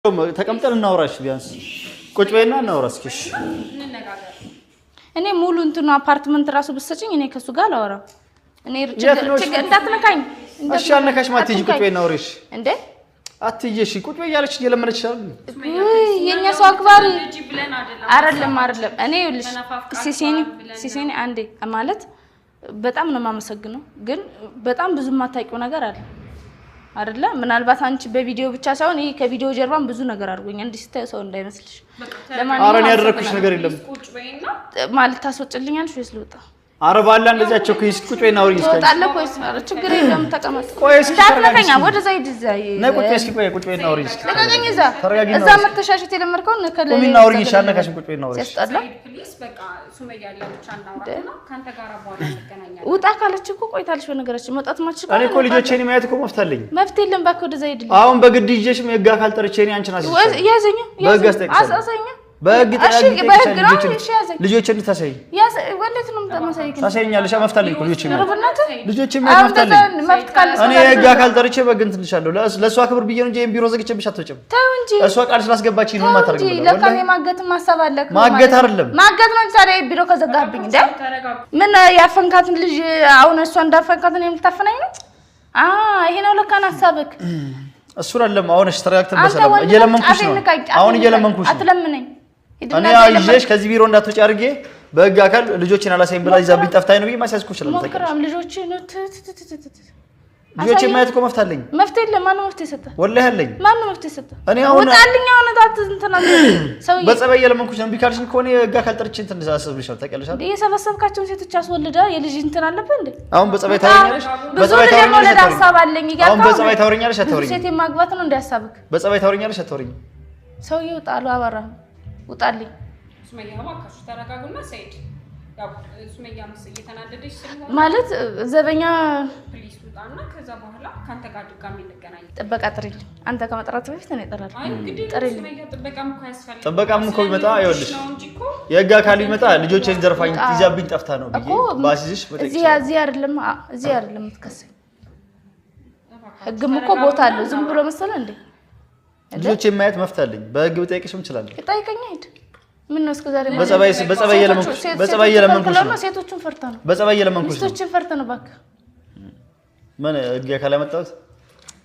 ተቀምጠን እናውራሽ፣ ቢያንስ ቁጭ በይና እናውራ እስኪ። እሺ። እንነጋገር። እኔ ሙሉ እንትኑ አፓርትመንት ራሱ ብትሰጪኝ እኔ ከሱ ጋር አላወራም። እኔ የት ነው? ችግር እንዳትነካኝ። እሺ አልነካሽም። አትሂጂ፣ ቁጭ በይና አውሪሽ። እንዴ? አትሂጂ፣ እሺ ቁጭ በይ እያለች እየለመነች አይደል? ውይ የኛ ሰው አክባሪ። ልጅ ብለን አይደለም። አይደለም አይደለም። እኔ ይኸውልሽ ተነፋፍቃችኋል ሲሴኒ ብለን ነው። ሲሴኒ አንዴ ማለት በጣም ነው የማመሰግነው፣ ግን በጣም ብዙ የማታውቂው ነገር አለ አይደለ? ምናልባት አንቺ በቪዲዮ ብቻ ሳይሆን ይሄ ከቪዲዮ ጀርባም ብዙ ነገር አድርጎኛል። እንዲህ ስታዩ ሰው እንዳይመስልሽ። በቃ ኧረ እኔ ያደረኩሽ ነገር የለም። ቁጭ በይና ማለት ታስወጭልኛለሽ ወይስ ልውጣ? ኧረ ባላ እንደዚህ አትቸኩይ። እስኪ ቁጭ በይና አውሪኝ እስኪ። ትወጣለህ ወይስ? ኧረ ችግር የለም ተቀመጥ። ቆይ እስኪ እንዳትነካኛ። ተረጋጊ። ወደዛ ሂድ። እዛ ነይ ቁጭ በይ እስኪ። ቆይ ቁጭ በይና አውሪኝ እስኪ። ልቀቀኝ። እዛ ተረጋጊና እዛ አውሪ። መተሻሸት የለመድከውን ቁሚና አውሪኝ። እሺ አልነካሽም። ቁጭ በይና አውሪኝ። ሲያስጠላ። ሰይድ please፣ በቃ ሱመያ ለብቻ እናውራና ከአንተ ጋር በኋላ እንገናኛለን። ውጣ ካለች እኮ ቆይታለች። በነገራችን መውጣት ማትችል እኔ እኮ ልጆቼን ማየት እኮ መብት አለኝ። መብት የለም። እባክህ ወደዛ ሂድልኝ። አሁን በግድ ይዤሽም የህግ አካል ጠርቼ እኔ አንቺን አስይዝሻለሁ። ያዘኛ። በህግ አስጠይቅሻለሁ። አሳየኛ። በህግ እሺ፣ በህግ ነው። እሺ ያዘኝ። ልጆቼን እንድታሳይ ያዘ። ወንዴት ነው የምታሳይኝ? ታሳይኛለሽ። መብት አለኝ እኮ ልጆቼን ማየት። ርብናት ልጆቼን ማየት መብት አለኝ። መብት ካለ እኔ የህግ አካል ጠርቼ በህግ እንትን እልሻለሁ። ለእሷ ክብር ብዬ ነው እንጂ ይሄን ቢሮ ዘግቼብሽ አትወጪም። ተው እንጂ። እሷ ቃል ስላስገባችኝ ነው ተው እንጂ። የማታደርግም። ለካ እኔ ማገትም ሀሳብ አለ። ማገት አይደለም። ማገት ነው እንጂ ታዲያ ቢሮ ከዘጋብኝ እንደ ተረጋጉ። ምን ያፈንካትን ልጅ አሁን እሷ እንዳፈንካትን እኔም ልታፈናኝ ነው? አ ይሄ ነው ለካን ሀሳብክ። እሱ አይደለም። አሁን እሺ ተረጋግተን አንተ በሰላም ወንድ ነህ፣ እየለመንኩሽ ጫፌን ነው። ንካኝ፣ ጫፌን አሁን ንካኝ። እየለመንኩሽ ነው። አትለምነኝ። ሂድና እኔ እዛ ይዤሽ ለምን- ከዚህ ቢሮ እንዳትወጪ አድርጌ በህግ አካል ልጆችን አላሳይም ብላ ይዛብኝ ጠፍታኝ ነው ብዬ ማስያዝኩ እችላለሁ። ታውቂያለሽ። ሞክራም ልጆች ነው ት ልጆችን ማየት እኮ መብት አለኝ። መፍትሄ የለም። ማነው መፍትሄ የሰጠህ? ወላሂ አለኝ። ማነው መፍትሄ የሰጠህ? እኔ አሁን ውጣልኝ። አሁን ታት እንትና ሰውዬ በጸባይ እየለመንኩሽ ነው። እምቢ ካልሽኝ ከሆነ የህግ አካል ጠርቼ እንትን አስብልሻለሁ። ታውቂያለሽ አይደል? የሰበሰብካቸውን ሴቶች አስወልደ የልጅ እንትን አለብህ እንዴ? አሁን በጸባይ ታወሪኛለሽ? ብዙ በጸባይ ልጅ ታወሪኛለሽ? የመውለድ አታወሪኝም? ሀሳብ አለኝ እያልክ አሁን በጸባይ ታወሪኛለሽ? ብዙ አታወሪኝም? ሴት የማግባት ነው እንደ ሀሳብክ። በጸባይ ታወሪኛለሽ? አታወሪኝም? ሰውዬ ውጣ፣ አሉ አባራህም ውጣልኝ። ሱመያ እባካችሁ ተረጋጉና ሰይድ ያው ሱመያም እየተናደደች ስለሆነ ማለት ዘበኛ please ውጣና ከዛ በኋላ ከአንተ ጋር ድጋሚ እንገናኛለን። ጥበቃ ጥሪልኝ። አንተ ከመጥራት በፊት እኔ እጠራለሁ። አይ እንግዲህ ጥሪልኝ። ሱመያ ጥበቃም እኮ ያስፈልጋል። ጥበቃም እኮ ቢመጣ ይኸውልሽ ነው እንጂ እኮ የህግ አካል ቢመጣ ልጆቼን ዘርፋኝ ይዛብኝ ጠፍታ ነው ብዬ እኮ ባስይዝሽ መጠየቅ እዚህ እችላለሁ። እዚህ አይደለም እዚህ አይደለም የምትከሰኝ። ህግም እኮ ቦታ አለው። ዝም ብሎ መሰለህ እንዴ? ልጆቼን ማየት መብት አለኝ። በህግ ብጠይቅሽም እችላለሁ። ጠይቀኛ ሂድ። ምን ነው እስከ ዛሬ በጸባይ በጸባይ እየለመንኩሽ በጸባይ እየለመንኩሽ ነው። ሴቶቹን ፈርተህ ነው። በጸባይ እየለመንኩሽ ነው። ሚስቶችን ፈርተህ ነው። እባክህ። ምን ህግ አካል ያመጣሁት?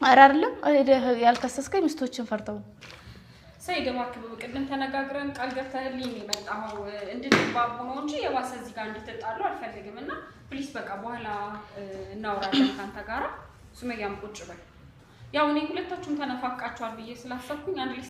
ኧረ አይደለም፣ ሄደህ ያልከሰስከኝ ሚስቶችን ፈርተው ነው። ሰይድ እባክህ ቅድም ተነጋግረን ቃል ገብተህልኝ ነው የመጣኸው። እንድትግባቡ ነው እንጂ የባሰ እዚህ ጋር እንድትጣሉ አልፈልግም። እና please በቃ በኋላ እናወራለን ከአንተ ጋራ። ሱመያም ቁጭ በል። ያው እኔ ሁለታችሁም ተነፋፍቃችኋል ብዬ ስላሰብኩኝ አንድ ላይ